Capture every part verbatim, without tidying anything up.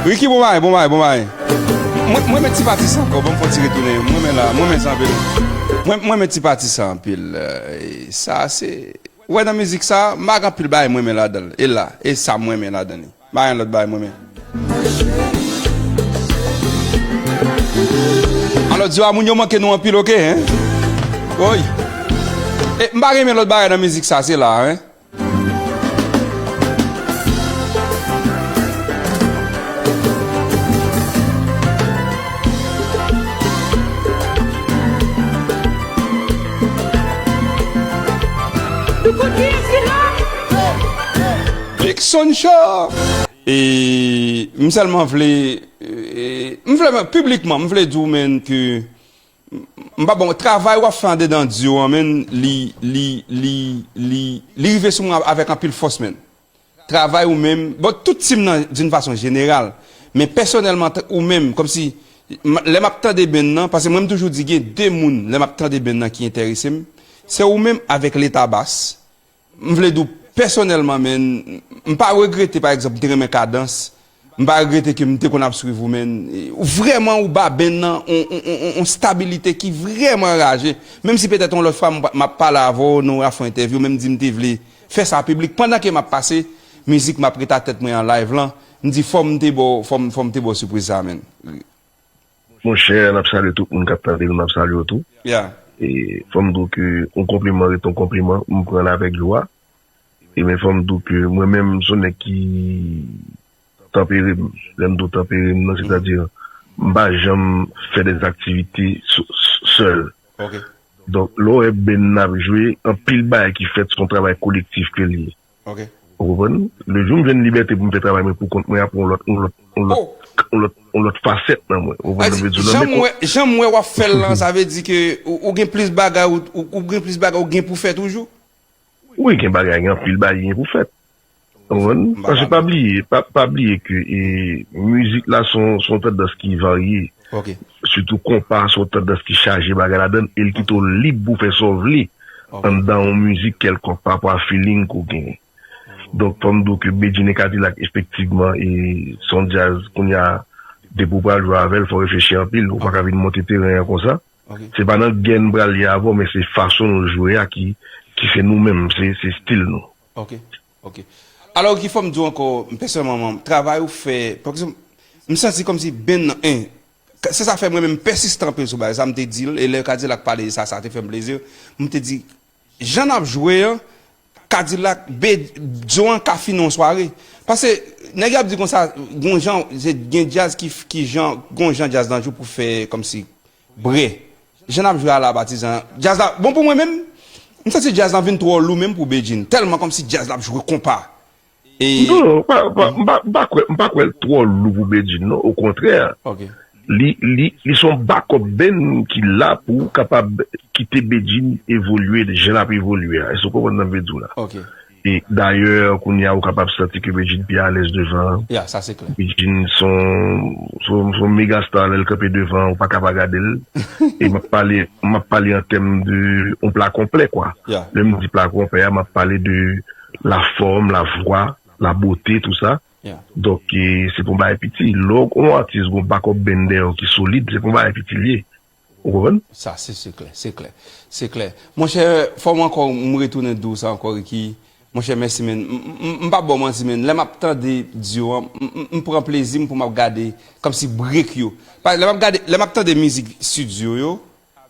Ricky, bon bagay, bon bagay, bon bagay. Mwen, mwen renmen ti pati sa ankò, ban m fè yon ti retounen. Mwen renmen la, mwen renmen sa anpil. Mwen, mwen renmen ti pati sa anpil. Eh, sa se, ou wè nan mizik sa, m pa gen anpil bagay mwen renmen ladan l. E la, e sa mwen renmen ladan li. M pa gen lòt bagay mwen renmen. Alò, di a moun yo manke nou anpil, oke, hein? Woy. E, m pa renmen lòt bagay nan mizik sa, se la, hein? Big Son Show! E m sèlman vle, e, m vle, piblikman, m vle di w, menn, ke m pa bon, travay w ap fè andedan Dio an, menn, li, li, li, li, li rive sou mwen avèk anpil fòs, menn. Travay ou menm, bon, tout team nan, d'une façon générale, men pèsonèlman, t-, ou menm, kòmsi, m-, lè m ap tande band nan, paske mwen, m toujou di, gen de moun, lè m ap tande band nan ki enterese m, se ou menm avèk Leta Bass. M vle di w pèsonèlman, menn, m pa regrete, pa egzanp, m te renmen Kadans, m pa regrete ke m te konn ap swiv ou, menn. Ou vrèman, ou ba band nan on, on, on, on, on stabilite ki vrèman raje. Menm si petèt yon lòt fwa m, m ap pale avè w, nou ap fè yon entèvyou, men m di m te vle fè sa piblik. Pandan ke m ap pase mizik, m ap ret a tèt mwen an live lan, m di fò m te ba w, fò m, fò m te ba w sipriz sa, menn. Monchè, n ap salye tout moun k ap tande nou, n ap salye w tou. Yeah. E fò m di w ke yon konpliman ret yon konpliman, m pran l avèk jwa. E men fò m di w ke mwen menm, m se yon nèg ki tanpere m. Lè m di w tanpere m nan, sètadi, m pa janm fè dè aktivite sou, sou, sèl. Ok. Donk, lè w wè band nan ap jwe, anpil bagay ki fèt, se yon travay kolektif ke l ye. Ok. Ou konprann? Le jou m jwenn libète pou m fè travay mwen pou kont mwen, apre yon lòt, yon lòt, yon lòt, yon lòt, yon lòt fasèt nan mwen. Ou konprann sa m vle di w lan? Jan m wè, jan m wè w ap fè l lan, sa vle di ke ou, ou gen plis bagay, ou, ou, ou gen plis bagay ou gen pou fè toujou? Wi, gen bagay, gen anpil bagay ki gen pou fèt. Ou konprann? Paske pa bliye, pa, pa bliye ke, e, mizik la se yon, se yon tandans ki varye. Ok. Sitou konpa, se yon tandans ki chaje bagay ladan l, e l kite w lib pou w fè sa w vle anndan yon mizik kèlkonk pa rapò a feeling ke w genyen. Donk, fò m di w ke Bedjine Kadilak, efektivman, e, se yon djaz, kounye a, depi w pral jwe avè l, fò w reflechi anpil, ou pa ka vin monte teren an konsa. Ok. Se pa nan gè n pral ye avè w, men se fason nou jwe a ki, ki se nou menm, se, se stil nou. Ok, ok. Alò, ki fò m di w ankò, m pèsonèlman, travay ou fè, pa egzanp, m santi kòmsi band nan, en, se sa fè mwen menm m pèsistan anpil sou bagay sa, m te di l, e lè Kadilak pale de sa, sa te fè m plezi, m te di, jan n ap jwe an, Kadilak, Be-, Dio an ka fini yon sware. Paske, nèg yo ap di konsa, gon jan, se, gen djaz ki, ki jan, gon jan djaz nan jou pou fè kòmsi brè. Jan n ap jwe a la, Patizan. Djaz la, bon, pou mwen menm, m santi djaz la vin twò lou menm pou Bedjine. Tèlman kòmsi djaz la ap jwe konpa. E non, non, pa, pa, m pa, m pa kwè, m pa kwè l twò lou pou Bedjine, non. Okontrè, ok, li, li, li se yon backup band ki la pou kapab kite Bedjine evolye jan l ap evolye a. Èske w konprann sa m vle di w la? Ok. E dayè, kounye a, ou kapab santi ke Bedjine pi alèz devan. Ya, sa se klè. Bedjine se yon, se yon, se yon mega star, lè l kanpe devan, ou pa ka pa gade l. E m ap pale, m ap pale an tèm de yon pla konplè, kwa. Ya. Lè m di pla konplè a, m ap pale de la fòm, la vwa, la bote, tou sa. Ya. Donk, e, se pa yon bagay piti. Lè w, yon atis gon backup band dèyè w ki solid, se pa yon bagay piti l ye. Ou konprann? Sa, se, se klè, se klè, se klè. Monchè, fò m ankò, m retounen di w sa ankò, Ricky. Monchè, mèsi, menn. M, m, m, m p ap ba w manti, menn. Lè m ap tande Dio an, m, m, m pran plezi m pou m ap gade, kòmsi break yo. Pa, lè m ap gade, lè m ap tande mizik estidyo yo,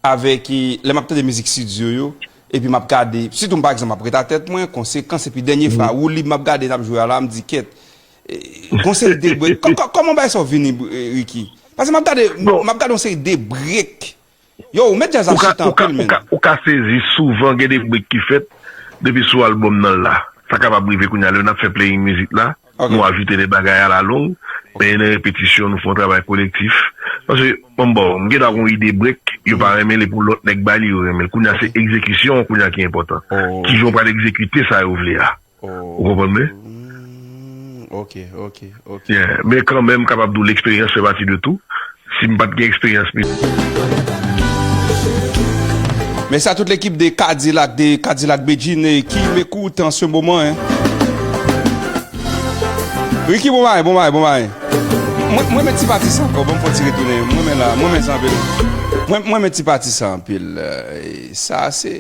avèk, e, lè m ap tande mizik estidyo yo, epi m ap gade, sitou m, pa egzanp, m ap ret a tèt mwen, Konsekans, epi dènye fwa, Woulib m ap gade n ap jwe a la, m di, kèt, e, gon seri de break. Kò-, kò-, kòman bagay sa yo vini, e, Ricky? Paske m ap gade, m ap gade yon seri de break. Yo, ou mèt djaz ap chita anpil, menn. Ou ka, ou ka, ou ka sezi, souvan gen de break ki fèt depi sou albòm nan la. Sa kapab rive kounye a, lè n ap fè playing mizik la, nou ajoute de bagay alalong, men nan repetisyon, nou fè yon travay kolektif. Paske, bon, bon, m gentan gon ide break, yo pa renmen li pou lòt nèg bay li, yo renmen l. Kounye a, se egzekisyon an, kounye a ki enpòtan. Kijan w pral egzekite sa yo vle a. Ou konprann mwen? Mm, ok, ok, ok. Yeah. Men kanmenm, m kapab di w, leksperyans fè pati de tou. Si m pa t gen eksperyans, men Mèsi a tout lekip de Kadilak, de Kadilak Bedjine, e, ki m ekoute an se moman, en. Ricky, bon bagay, bon bagay, bon bagay. Mwen, mwen renmen ti pati sa ankò, bon, fò ti retounen. Mwen renmen la, mwen renmen sa anpil. Mwen, mwen renmen ti pati sa anpil. Eh, sa se,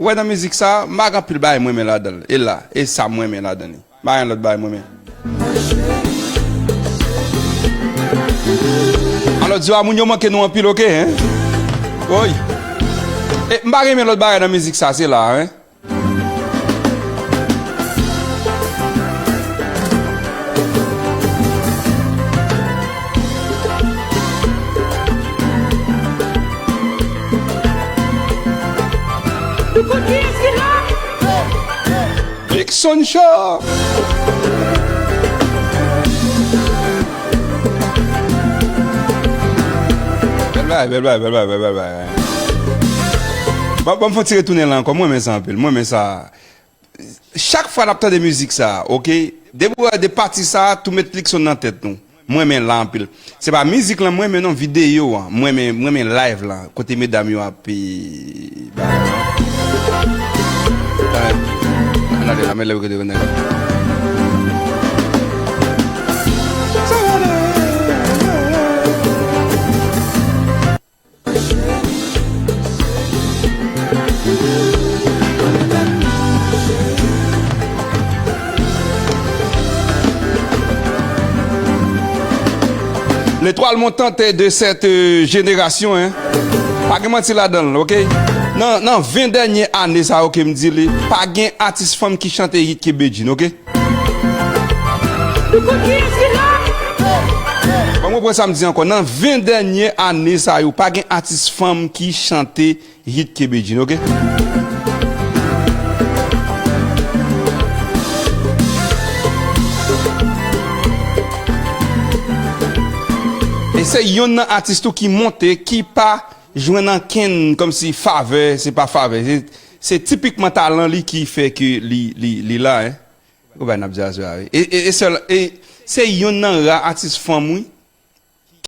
wè nan mizik sa, m pa gen anpil bagay mwen renmen ladan l. E la, e sa mwen renmen ladan li. M pa gen lòt bagay mwen renmen. Alò, di a moun yo manke nou anpil, oke, hein? Woy. E, m pa renmen lòt bagay nan mizik sa, se la, hein? Big Son Show. Bèl bagay, bèl bagay, bèl bagay, bèl bagay. Bon, bon, fò ti retounen la ankò. Mwen renmen sa anpil. Mwen renmen sa. Chak fwa n ap tande mizik sa, oke? Depi w wè de pati sa, tou met Luckson nan tèt nou. Mwen renmen la anpil. Se pa mizik lan mwen renmen non, videyo an. Mwen renmen, mwen renmen live lan, kote medam yo ap, eh, bagay lan. Ann ale la, men lè yo rete konn nèg. L'étoile montante de cette, euh, génération, hein. Pa gen manti ladan l, oke? Nan, nan ven dènye ane sa yo ke m di li, pa gen atis fanm ki chante hit ke Bedjine, oke? Ban mwen pran sa m di ankò. Nan ven dènye ane sa yo, pa gen atis fanm ki chante hit ke Bedjine, oke? E se yonn nan atis tou ki monte, ki pa jwenn ankenn kòmsi favè, se pa favè. Se, se tipikman talan li ki fè ke li, li, li la, hein. Ou bay n ap di aswè a, wi. E, e, e sèl, e se yonn nan ra atis fanm, wi,